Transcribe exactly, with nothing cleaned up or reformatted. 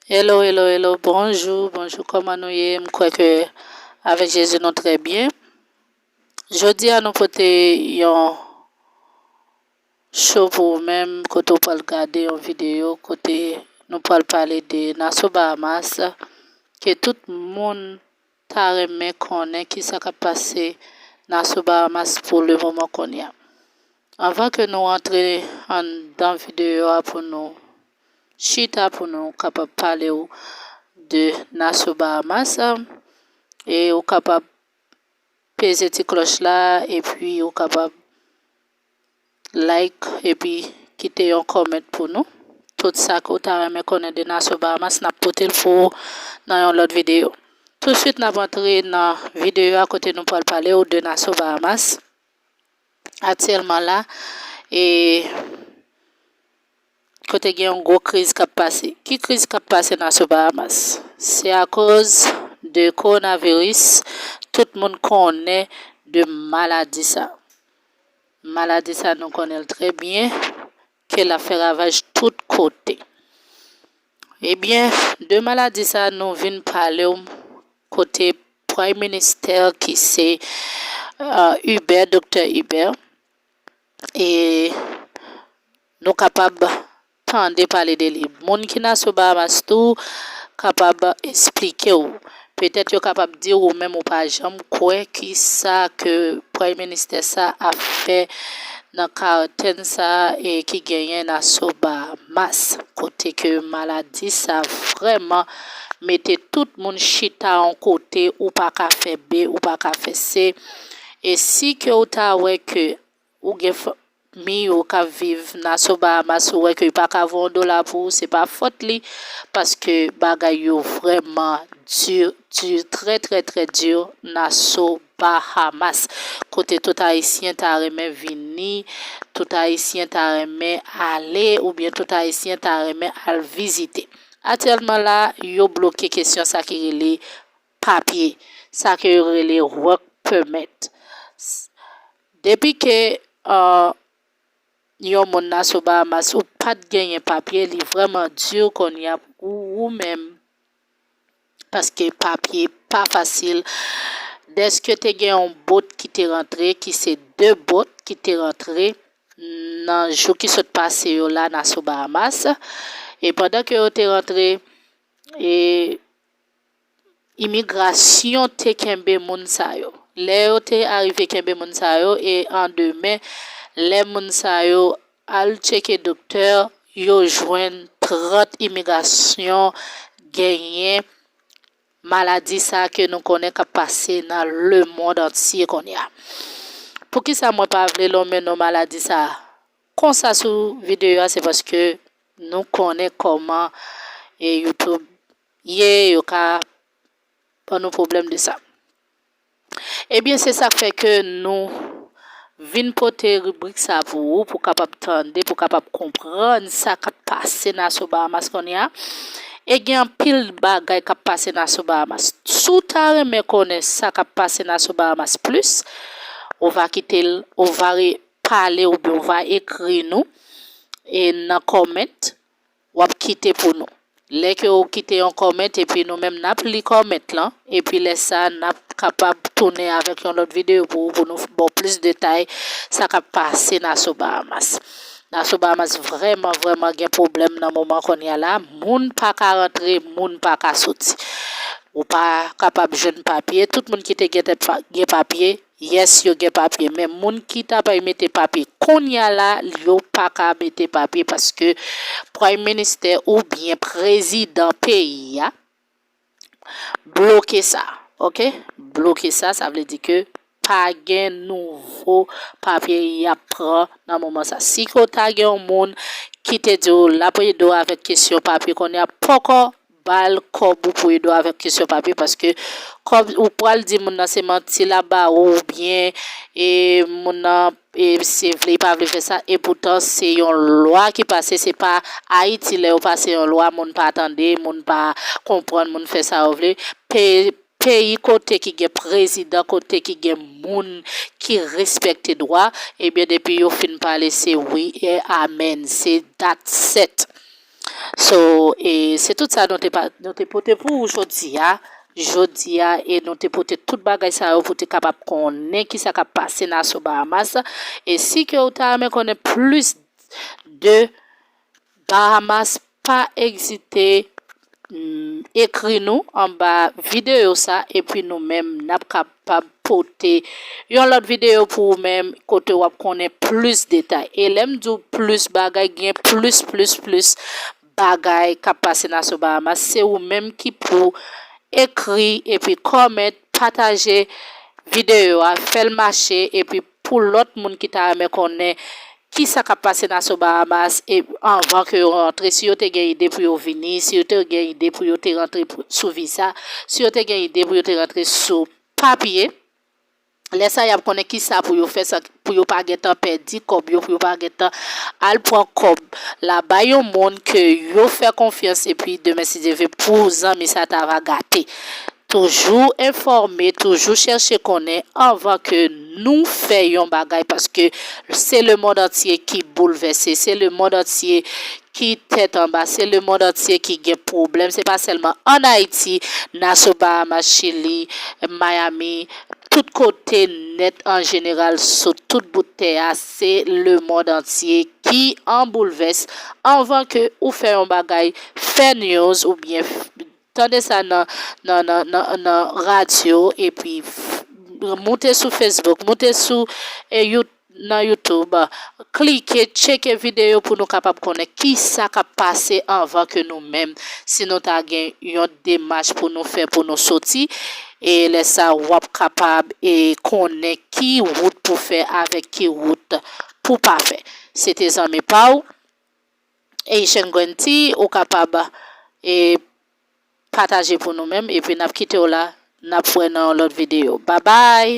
Hello, hello, hello, bonjou, bonjou, kòman nou ye? M kwè ke avèk Jezi nou trè byen. Jodi a nou pote yon show pou ou menm, kote w pral gade yon videyo, kote nou pral pale de Nassau Bahamas, ke tout moun ta renmen konnen kisa k ap pase Nassau Bahamas pou le moman kounye a. Anvan ke nou rantre anndan videyo a pou nou chita, pou nou kapab pale w de Nassau Bahamas, e ou kapab peze ti klòch la, epi ou kapab like, epi kite yon comment pou nou. Tout sa ke w ta renmen konnen de Nassau Bahamas, n ap pote l pou ou nan yon lòt videyo. Touswit, n ap antre nan videyo a kote nou pral pale w de Nassau Bahamas. Aktyèlman la, e kote gen yon gwo kriz k ap pase. Ki kriz k ap pase Nassau Bahamas? Se akoz de kowonaviris, tout moun konnen de maladi sa. Maladi sa, nou konnen l trè byen, ke l ap fè ravaj tout kote. Ebyen, de maladi sa, nou vin pale w kote Prime Minister ki se, euh, Hubert, Doktè Hubert, e nou kapab tande pale de li. Moun ki Nassau Bahamas tou kapab esplike w. Petèt yo kapab di w, ou menm ou pa janm kwè kisa ke Prime Minister sa ap fè nan karantèn sa e ki genyen Nassau Bahamas, kote ke maladi sa vrèman mete tout moun chita yon kote, ou pa ka fè be, ou pa ka fè se. E si ke ou ta wè ke ou gen fanmi ou k ap viv Nassau Bahamas, ou wè ke li pa ka voye yon dola pou ou, se pa fòt li, paske bagay yo vrèman di, di, trè, trè, trè di Nassau Bahamas, kote tout Ayisyen ta renmen vini, tout Ayisyen ta renmen ale, oubyen tout Ayisyen ta renmen al vizite. Aktyèlman la, yo bloke kesyon sa ki rele papye, sa ke yo rele work permit. Depi ke, euh, yon moun Nassau Bahamas ou pa t genyen papye, li vrèman di kounye a pou ou, ou menm, paske papye pa fasil. Dèske te gen yon bot ki te rantre, ki se de bot ki te rantre nan jou ki sot pase yo la, Nassau Bahamas. E pandan ke yo te rantre, e imigrasyon te kenbe moun sa yo. Lè yo te arive kenbe moun sa yo, e an demen, lè moun sa yo al tcheke doktè, yo jwenn trant imigrasyon genyen maladi sa ke nou konnen k ap pase nan lemonn antye kounye a. Poukisa mwen pa vle lonmen non maladi sa konsa sou videyo a? Se paske nou konnen kòman, e, YouTube ye, yo ka ban nou pwoblèm de sa. Ebyen, se sa k fè ke nou vin pote ribrik sa pou ou, pou w kapab tande, pou w kapab konprann sa k ap pase Nassau Bahamas kounye a. E gen anpil bagay k ap pase Nassau Bahamas. Si w ta renmen konnen sa k ap pase Nassau Bahamas plis, ou va kite l, ou va re-, pale oubyen ou va ekri nou, e nan comment, w ap kite pou nou. Lè ke ou kite yon comment, epi nou menm n ap li comment lan, epi lè sa, n ap kapab tounen avèk yon lòt videyo pou ou, pou nou ba w plis detay sa k ap pase Nassau Bahamas. Nassau Bahamas vrèman, vrèman gen pwoblèm nan moman kounye a la. Moun pa ka rantre, moun pa ka soti. Ou pa kapab jwenn papye. Tout moun ki te gentan pa-, gen papye, yes, yo gen papye. Men moun ki ta pral mete papye kounye a la, yo pa ka mete papye paske Prime Minister oubyen prezidan peyi a bloke sa, oke? Bloke sa, sa vle di ke pa gen nouvo papye y ap pran nan moman sa. Si ke w ta gen yon moun ki te di w l ap ede w avèk kesyon papye, kounye a poko ba l kòb ou pou ede w avèk kesyon papye, paske kòb ou pral di moun nan se manti l ap ba ou, oubyen, e, moun nan, e, se vle, li pa vle fè sa, e poutan se yon lwa ki pase, se pa Ayiti lè yo pase yon lwa, moun pa tande, moun pa konprann, moun fè sa yo vle. Pe-, peyi kote ki gen prezidan, kote ki gen moun ki respekte dwa, ebyen, depi yo fin pale, se wi e amèn, se that's it. So, e se tout sa nou te, pa- nou te pote pou ou jodi a. Jodi a, e nou te pote tout bagay sa yo pou te kapab konnen ki sa k ap pase nan Aso Bahamas. E si ke ou ta renmen konnen plis de Bahamas, pa ezite mm, ekri nou anba videyo sa, epi nou menm n ap kapab pote yon lòt videyo pou ou menm, kote w ap konnen plis detay. E lè m di w plis bagay, gen plis, plis, plis bagay k ap pase nan Aso Bahamas. Se ou menm ki pou ekri epi kòmante, pataje videyo a, fè l mache, epi pou lòt moun ki ta renmen konnen ki sa k ap pase nan Aso Bahamas e anvan ke yo rantre, si yo te gen ide pou yo vini, si yo te gen ide pou yo te rantre pou- sou viza, si yo te gen ide pou yo te rantre sou papye. Lè sa y ap konnen ki sa pou yo fè, sa pou yo pa gentan pèdi kòb yo, pou yo pa gentan al pran kòb la bay yon moun ke yo fè konfyans, epi demen si Dye vle pou zanmi sa ta va gate. Toujou enfòme, toujou chèche konnen anvan ke nou fè yon bagay, paske se lemonn antye ki boulvèse, se lemonn antye ki tèt anba, se lemonn antye ki gen pwoblèm. Se pa sèlman ann Ayiti, Naso Bahamas, Chili, Miami, tout kote nèt an jeneral, sou tout bout tè a, se lemonn antye ki an boulvès. Anvan ke ou fè yon bagay, fè news oubyen f- tande sa nan, nan, nan, nan, nan radyo, epi f- moute sou Facebook, moute sou e, You- nan YouTube, klike, tcheke videyo pou nou kapab konnen ki sa k ap pase anvan ke nou menm, si nou ta gen yon demach pou nou fè pou nou soti, e lè sa w ap kapab e konnen ki wout pou fè avèk ki wout pou pa fè. Se te zanmi pa w, Haitian Grantee, ou kapab e pataje pou nou menm, epi n ap kite w la, n ap wè nan yon lòt videyo. Babay!